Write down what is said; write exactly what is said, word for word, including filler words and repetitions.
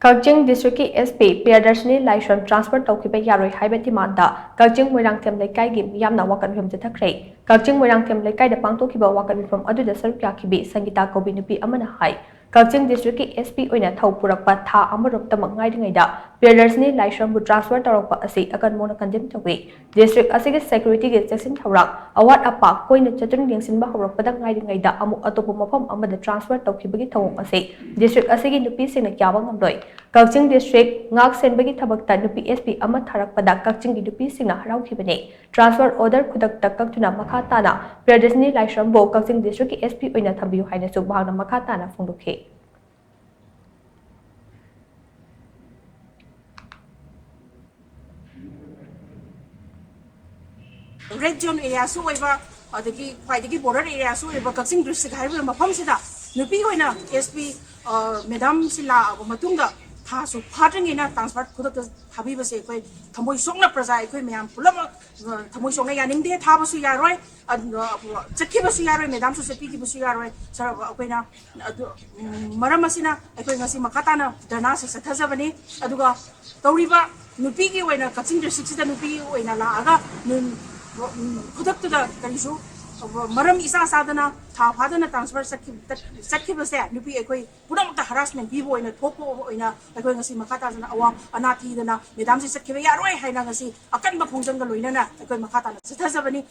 ꯀꯛꯆꯤꯡ ꯗꯤꯁꯇ꯭ꯔꯤꯛꯀꯤ S P ꯄ꯭ꯔꯤꯌꯥꯗꯔꯁꯤꯅꯤ ꯂꯥꯏꯁ꯭ꯔꯝ transfer ꯇꯧꯈꯤꯕ ꯌꯥꯔꯣꯏ ꯍꯥꯏꯕ ꯗꯤꯃꯥꯟꯗ ꯀꯛꯆꯤꯡ ꯃꯣꯏꯔꯥꯡꯊꯦꯝ ꯂꯩꯀꯥꯏꯒꯤ ꯃꯤꯌꯥꯝꯅ ꯋꯥꯀꯠ ꯃꯤꯐꯝ ꯆꯠꯊꯈ꯭ꯔꯦ꯫ ꯀꯛꯆꯤꯡ ꯃꯣꯏꯔꯥꯡꯊꯦꯝ ꯂꯩꯀꯥꯏꯗ ꯄꯥꯡꯊꯣꯛꯈꯤꯕ ꯋꯥꯀꯠ ꯃꯤꯐꯝ ꯑꯗꯨꯗ ꯁꯔꯨꯛ ꯌꯥꯈꯤꯕꯤ ꯁꯪꯒꯤꯇꯥ ꯀꯧꯕꯤ ꯅꯨꯄꯤ ꯑꯃꯅ ꯍꯥꯏ, ꯀꯛꯆꯤꯡ ꯗꯤꯁꯇ꯭ꯔꯤꯛꯀꯤ ꯑꯦꯁ ꯄꯤ ꯑꯣꯏꯅ ꯊꯧ ꯄꯨꯔꯛꯄ ꯊꯥ ꯑꯃꯔꯣꯝꯇꯃꯛ ꯉꯥꯏꯔꯤꯉꯩꯗ ꯄ꯭ꯔꯤꯌꯥꯗꯔꯁꯤꯅꯤ ꯂꯥꯏꯁ꯭ꯔꯝꯕꯨ ꯇ꯭ꯔꯥꯟꯁꯐꯔ ꯇꯧꯔꯛꯄ ꯑꯁꯤ ꯑꯀꯟꯕꯅ ꯀꯟꯗꯦꯝ ꯇꯧꯏ꯫ ꯗꯤꯁꯇ꯭ꯔꯤꯛ ꯑꯁꯤꯒꯤ ꯁꯦꯀ꯭ꯌꯨꯔꯤꯇꯤꯒꯤ ꯆꯦꯛꯁꯤꯟ ꯊꯧꯔꯥꯡ ꯑꯋꯥꯠ ꯑꯄꯥ ꯀꯣꯏꯅ ꯆꯠꯇꯨꯅ ꯌꯦꯡꯁꯤꯟꯕ ꯍꯧꯔꯛꯄꯗ ꯉꯥꯏꯔꯤꯉꯩꯗ ꯑꯃꯨꯛ ꯑꯇꯣꯞꯄ ꯃꯐꯝ ꯑꯃꯗ ꯇ꯭ꯔꯥꯟꯁꯐꯔ ꯇꯧꯈꯤꯕꯒꯤ ꯊꯧꯑꯣꯡ ꯑꯁꯤ ꯗꯤꯁꯇ꯭ꯔꯤꯛ ꯑꯁꯤꯒꯤ ꯅꯨꯄꯤꯁꯤꯡꯅ ꯌꯥꯕ ꯉꯝꯂꯣꯏ꯫ ꯀꯛꯆꯤꯡ ꯗꯤꯁꯇ꯭ꯔꯤꯛ ꯉꯥꯛ ꯁꯦꯟꯕꯒꯤ ꯊꯕꯛꯇ ꯅꯨꯄꯤ ꯑꯦꯁ ꯄꯤ ꯑꯃ ꯊꯥꯔꯛꯄꯗ ꯀꯛꯆꯤꯡꯒꯤ ꯅꯨꯄꯤꯁꯤꯡꯅ ꯍꯔꯥꯎꯈꯤꯕꯅꯤ꯫ ꯇ꯭ꯔꯥꯟꯁꯐꯔ ꯑꯣꯔꯗꯔ ꯈꯨꯗꯛꯇ ꯀꯛꯇꯨꯅ ꯃꯈꯥ ꯇꯥꯅ ꯄ꯭ꯔꯤꯌꯥꯗꯔꯁꯤꯅꯤ ꯂꯥꯏꯁ꯭ꯔꯝꯕꯨ ꯀꯛꯆꯤꯡ ꯗꯤꯁꯇ꯭ꯔꯤꯛꯀꯤ ꯑꯦꯁ ꯄꯤ ꯑꯣꯏꯅ ꯊꯝꯕꯤꯌꯨ ꯍꯥꯏꯅꯁꯨ ꯃꯍꯥꯛꯅ ꯃꯈꯥ ꯇꯥꯅ ꯐꯣꯡꯗꯣꯛꯈꯤ꯫ ꯔꯦꯗ ꯖꯣꯟ ꯑꯦꯔꯤꯌꯥꯁꯨ ꯑꯣꯏꯕ, ꯑꯗꯒꯤ ꯈ꯭ꯋꯥꯏꯗꯒꯤ ꯕꯣꯔꯗꯔ ꯑꯦꯔꯤꯌꯥꯁꯨ ꯑꯣꯏꯕ ꯀꯛꯆꯤꯡ ꯗꯤꯁꯇ꯭ꯔꯤꯛ ꯍꯥꯏꯔꯤꯕ ꯃꯐꯝꯁꯤꯗ ꯅꯨꯄꯤ ꯑꯣꯏꯅ ꯑꯦꯁ ꯄꯤ ꯃꯦꯗꯥꯝꯁꯤ ꯂꯥꯛꯑꯕ ꯃꯇꯨꯡꯗ ꯊꯥꯁꯨ ꯐꯥꯗ꯭ꯔꯤꯉꯩꯅ ꯇ꯭ꯔꯥꯟꯁꯐꯔ ꯈꯨꯗꯛꯇ ꯊꯥꯕꯤꯕꯁꯦ ꯑꯩꯈꯣꯏ ꯊꯃꯣꯏ ꯁꯣꯛꯅ ꯄ꯭ꯔꯖꯥ ꯑꯩꯈꯣꯏ ꯃꯌꯥꯝ ꯄꯨꯝꯅꯃꯛ, ꯑ, ꯊꯃꯣꯏ ꯁꯣꯛꯅ ꯌꯥꯅꯤꯡꯗꯦ꯫ ꯊꯥꯕꯁꯨ ꯌꯥꯔꯣꯏ, ꯑ, ꯆꯠꯈꯤꯕꯁꯨ ꯌꯥꯔꯣꯏ, ꯃꯦꯗꯥꯝꯁꯨ ꯆꯠꯄꯤꯈꯤꯕꯁꯨ ꯌꯥꯔꯣꯏ꯫ ꯁꯔ, ꯑꯩꯈꯣꯏꯅ ꯑꯗꯨ, ꯎꯝ, ꯃꯔꯝ ꯑꯁꯤꯅ ꯑꯩꯈꯣꯏ ꯉꯁꯤ ꯃꯈꯥ ꯇꯥꯅ ꯙꯔꯅꯥꯁꯤ ꯆꯠꯊꯖꯕꯅꯤ꯫ ꯑꯗꯨꯒ ꯇꯧꯔꯤꯕ ꯅꯨꯄꯤꯒꯤ ꯑꯣꯏꯅ ꯀꯛꯆꯤꯡ ꯗꯤꯁꯇ꯭ꯔꯤꯛꯁꯤꯗ ꯅꯨꯄꯤ ꯑꯣꯏꯅ ꯂꯥꯛꯑꯒ ꯅꯨ-, ꯎꯝ, ꯈꯨꯗꯛꯇꯨꯗ ꯀꯔꯤꯁꯨ ꯃꯔꯝ ꯏꯆꯥ ꯆꯥꯗꯅ ꯊꯥ ꯐꯥꯗꯅ ꯇ꯭ꯔꯥꯟꯁꯐꯔ ꯆꯠꯈꯤ-, ꯆꯠꯈꯤꯕꯁꯦ ꯅꯨꯄꯤ ꯑꯩꯈꯣꯏ ꯄꯨꯝꯅꯃꯛꯇ ꯍꯔꯥꯁꯃꯦꯟ ꯄꯤꯕ ꯑꯣꯏꯅ ꯊꯣꯛꯄ ꯑꯣꯏꯅ ꯑꯩꯈꯣꯏ ꯉꯁꯤ ꯃꯈꯥ ꯇꯥꯗꯅ ꯑꯋꯥ ꯑꯅꯥ ꯊꯤꯗꯅ ꯃꯦꯗꯥꯝꯁꯤ ꯆꯠꯈꯤꯕ ꯌꯥꯔꯣꯏ ꯍꯥꯏꯅ ꯉꯁꯤ ꯑꯀꯟꯕ ꯈꯣꯡꯖꯪꯒ ꯂꯣꯏꯅꯅ ꯑꯩꯈꯣꯏ ꯃꯈꯥ ꯇꯥꯅ ꯆꯠꯊꯖꯕꯅꯤ꯫